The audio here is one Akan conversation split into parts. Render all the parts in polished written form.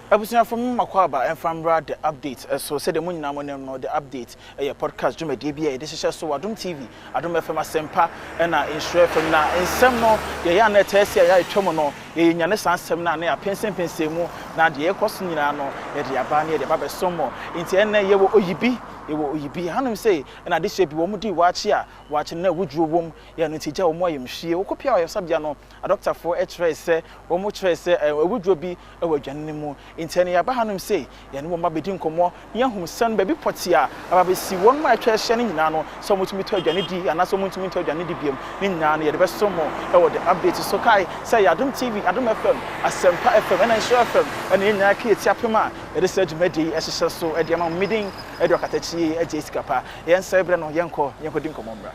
Abusuafo, mo makɔ aba ɛmfa mmra The Update so. Sɛdeɛ mo nyinaa mo nim no, The Update ɛyɛ podcast dwumadie bi a yɛde hyehyɛ so wɔ Adom TV, Adom FM, Asɛmpa ɛna Nhyira FM. Na nsɛm no deɛ ɛyɛ a na ɛtaa si a yɛ a ɛtwa mu no, yɛyɛ nyane saa nsɛm no a na yɛapɛnsɛmpɛnsɛn mu, na deɛ ɛkɔ so nyinaa no yɛde aba na yɛde aba bɛsom mo. Nti ɛnnɛ yɛwɔ Oyibi, yɛwɔ Oyibi hanom sei, ɛna adesua bi wɔn di waakye a waakye no na awuduro wom yɛ no nti gya wɔn ayamhyie. Wɔkɔpia ayaresabea no, adɔktafoɔ kyerɛe sɛ wɔn kyerɛe sɛ awuduro bi wɔ aduane no mu. Enti ɛnne yɛaba hanom sei, yɛne wɔn abɛdi nkɔmmɔ na yɛahu sɛn baabi pɔtee a aba abɛsi wɔn a atwa ahyia no nyinaa no, sɛ wɔtumi tɔ aduane di anaasɛ wɔntumi ntɔ aduane di biom. Ne nyinaa no yɛde bɛsom mo wɔ The Update so. Kae sɛ ɛyɛ Adom TV, Adom FM, Asɛmpa FM ɛna Nhyira FM ɛna yɛn nyinaa ka yɛn ti apem a yɛde saa dwumadie yi hyehyɛ so de ama mo. Me din de Ɔkatakyie Agyei Sikapa. Yɛnsɛe berɛ no, yɛnkɔ yɛnkɔdi nkɔmmɔ mmra.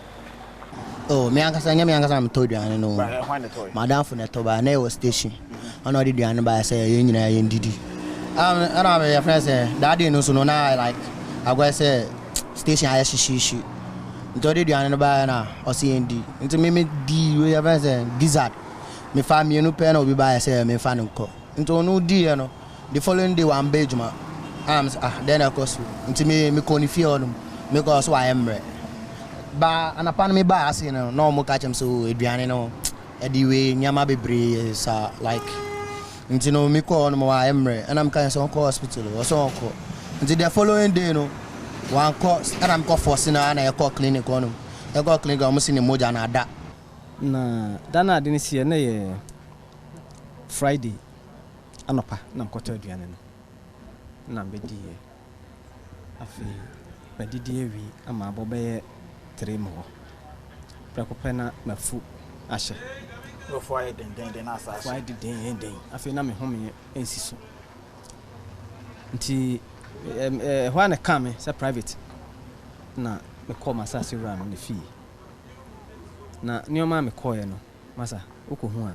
Oh, me ankasa nyɛ me ankasa na metɔ aduane no. Madamfo na ɛtɔ baeɛ, na yɛwɔ station. Ɛna ɔde aduane no baeɛ sɛ yɛn nyinaa yɛn didi. Ɛna yɛfrɛ sɛ that day no nso no na like akɔyɛ sɛ station ayɛ hyehyeehye. Nti ɔde aduane no baeɛ na ɔse yɛn di. Nti me me di wei yɛfrɛ sɛ gizzard. Mefa mmienu pɛ na obi baeɛ sɛ memfa no nkɔ. Nti ɔno diiɛ no. The following day wamba edwuma ana mese ah dɛn na ɛkɔ so nti me mekɔɔ ne fie hɔ nom mekɔɔ ɔse wayɛ mmerɛ ba anapa no mebaa ase no na ɔmo ka kyerɛ me sɛ oh aduane no ɛde wei nneɛma bebree saa like nti no mekɔɔ hɔ nom wayɛ mmerɛ ɛna meka kyerɛ sɛ ɔnkɔ hospital ɔsɛ ɔnkɔ nti the following day no wankɔ ɛna mekɔ force no ana yɛkɔɔ clinic hɔ nom yɛkɔɔ clinic ɔmo se ne mogya no ada. Na da no a ade no siiɛ no na ɛyɛ Friday. Anɔpa na mekɔtɔ aduane no na mebɛdiiɛ. Afei madidi awie ama abɔ bɛyɛ three mu hɔ. Prɛko pɛ na m'afu ahyɛ. W'afu ayɛ dendenden na asa ahyɛ. M'afu ayɛ dendenden. Afei na me home nsi so. Nti ɛhɔ ara na ɛkaa me sɛ private na mekɔɔ m'asase wura no ne fie. Na nneɛma a mekɔeɛ no, masa wokɔhu a.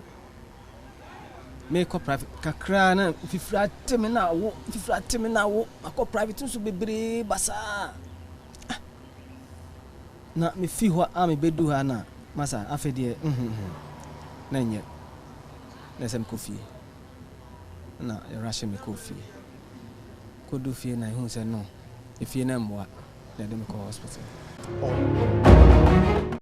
Mekɔ private kakra na mfifiri ate me na awo, mfifiri ate me na awo. Makɔ private nso bebree basaa. Ah. Na mefi hɔ a mebedu ha na masa afei deɛ nhunhun na nyɛ na ɛsɛ mekɔ fie. Na yɛrahyɛ me kɔɔ fie. Kɔdu fie na ehu sɛ no, efie no mmoa na yɛde me kɔɔ hospital.